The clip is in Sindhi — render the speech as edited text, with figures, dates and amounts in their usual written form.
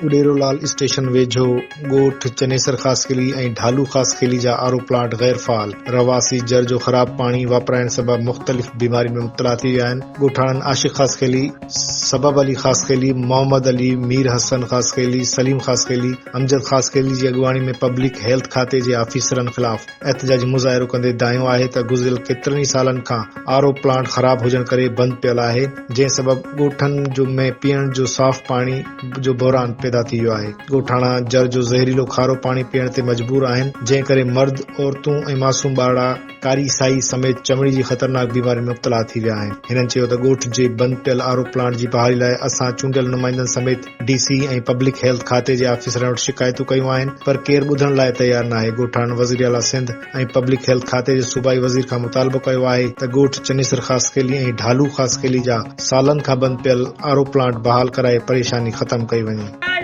اڏيرو لال اسٽيشن ويجهو ڳوٺ چنيسر خاصخيلي ۽ ڍالو خاصخيلي جا آر او پلانٽ غير فعال، رهواسي جر جو خراب پاڻي واپرائڻ سبب مختلف بيمارين ۾ مبتلا ٿي ويا آهن، ڳوٺاڻن عاشق خاصخيلي، سبب علي خاصخيلي، محمد علي، مير حسن خاصخيلي، سليم خاصخيلي، امجد خاصخيلي جي اڳواڻي ۾ پبلڪ هيلٿ کاتي جي آفيسرن خلاف احتجاجي مظاهرو ڪندي دانهيو آهي ته گذريل ڪيترن ئي سالن کان آر او پلانٽ خراب هجڻ ڪري بند پيل آهي جنهن سبب ڳوٺن جو ۾ پيئڻ جو صاف پاڻي جو بحران پيدا ٿي ويو آهي ڳوٺاڻا جر جو زهريلو کارو پاڻي پيئڻ تي مجبور آهن جنهن ڪري مرد عورتون ۽ معصوم ٻارڙا ڪاري سائي سميت چمڙي جي خطرناڪ بيمارين ۾ مبتلا ٿي ويا آهن. هنن چيو ته ڳوٺ جي بند پيل آر او پلانٽ جي بحالي لاء اسان چونڊيل نمائندن سميت ڊي سي ۽ پبلڪ هيلٿ کاتي جي آفيسرن وٽ شڪايتون ڪيون آهن پر ڪير ٻڌڻ لاء تيار ناهي ڳوٺاڻن وزيراعليٰ سنڌ ۽ پبلڪ هيلٿ کاتي جي صوبائي وزير کان مطالبو ڪيو آهي ته ڳوٺ چنيسر خاصخيلي ۽ ڍالو خاصخيلي جا سالن کان بند پيل آر او پلانٽ بحال ڪرائي پريشاني ختم ڪئي وڃي.